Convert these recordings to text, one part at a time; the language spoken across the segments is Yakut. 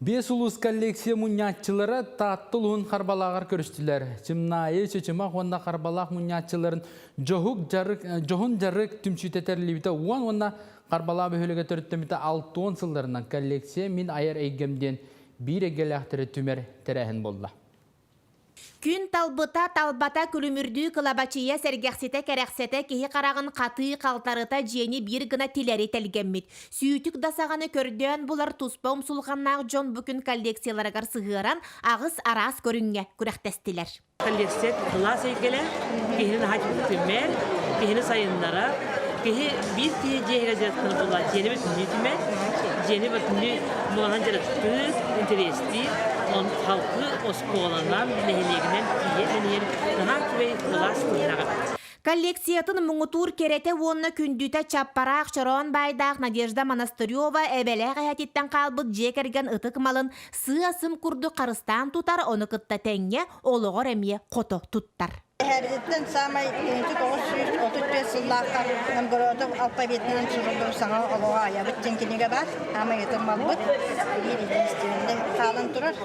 Биэс улуус коллекция мунньааччылара Таатта улууһун Харбалааҕар көрүстүлэр. Чымнаайы, Чычымах уонна Харбалаах мунньааччыларын дьоһук дьарык, дьоһун дьарык түмсүүтэ тэриллибитэ уон уонна Харбалаах бөһүөлэгэ төрүттэммитэ 60 сылларынан коллекция Мин айар эйгэм диэн биир эйгэлээхтэри түмэр тэрээһин буолла. Күн талбыта, талбата, күлүмүрдүү кылабачыйа, сэргэхситэ, кэрэхсэтэ, киһи хараҕын хатыы, халтарыта дьиэни биир гына тилэри тэлгэммит. Сүүтүк да саҕаны көрдөөн булар туспа умсулҕаннаах дьон бу күн коллекцияларыгар сыһыаран аҕыс араас көрүҥҥэ күрэхтэстилэр. Коллекция кылаас эйгэлэ, киһини наһаа түмэр, киһини сайыннарар, киһи биир киһи дьиэһигэр дьарыктанар буолла, дьиэни бүтүннүү түмэр, дьиэни бүтүннүү муҥанан дьарыктыыр, интэриэстиир, он халкы оскуоланан, нэһилиэгинэн тиийэ тэнийэн наһаа үчүгэй кылаас тыыннаҕа. Коллекциятын муҥутуур кэрэтэ уонна күндүтэ чаппараах чороон баайдаах Надежда Монастырева эбэлээх эһэтиттэн хаалбыт дьиэ кэргэн ытык малын сыа-сым курдук харыстаан тутар, ону кытта тэҥҥэ олоҕор эмиэ хото туттар. Эһээбититтэн саамай 1934 сыллаахха Новгородов алфавитынан суруллубут саҥа олоҕу айабыт диэн кинигэ баар. Хаамай ытырмалбыт биир единственный хаалан турар.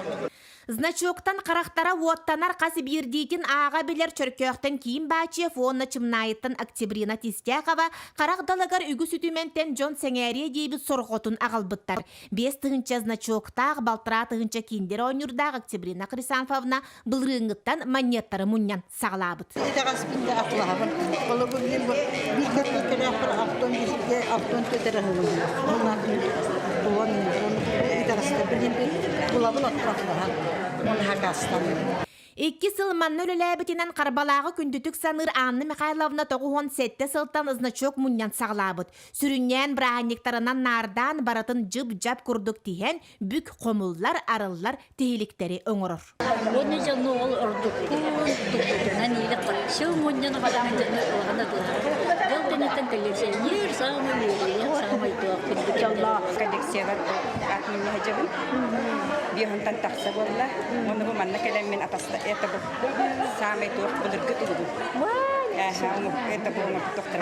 Значоктан харахтара уоттанар хас биирдиитин ааҕа билэр Чөркөөхтөн Киим Бачьев уонна Чымнаайыттан Октябрина Тистяхова харах далыгар үгүс үтүмэнтэн дьон сэҥээриэ диэбит сорҕотун аҕалбыттар. 5000 значоктаах, 6500 киндер оонньуурдаах Октябрина Хрисанфовна былырыыҥҥыттан манньыаттары мунньан саҕалаабыт. Итэҕэспин да атылаһабын. Холобур, мин бу биир кэркэлээхпэр алтан бииргэ алтан төтөр аһылым. Булан итэҕэстэрбин булабын оттон атылаһан. Оны хакастаным. Икки сыл манна үлэлээбитинэн Харбалааҕы күндүтүк саныыр Анна Михайловна 97 сылтан значок мунньан саҕалаабыт. Сүрүннээн бырааһынньыктарынан наардаан барытын дьып-дьап курдук тиһэн, бүк хомуллар, арыллар тиһиликтэри оҥорор. Уонна дьону ол ордуккун туппутунан иилэ харчы мунньан баран дьону ылаҕына дьол кэнниттэн коллекционер саамай үөрүйэх саамай туох Дьоллоох коллекциялар ат мунньаһыдьабын. Биэһунтан тахса буолла. Уонна бу манна кэлэммин атаста это бу саамай туох былыргы тугу. Это бу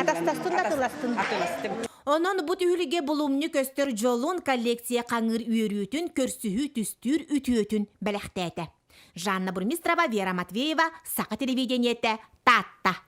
Атастастын да атыластын. Атыластым. Онон бу түһүлгэ булумньу көстөр дьолун, коллекция хаҥыыр үөрүүтүн, көрсүһүү түстүүр үтүөтүн бэлэхтээтэ. Жанна Бурмистрова, Вера Матвеева, Саха телевидениетэ, Таатта.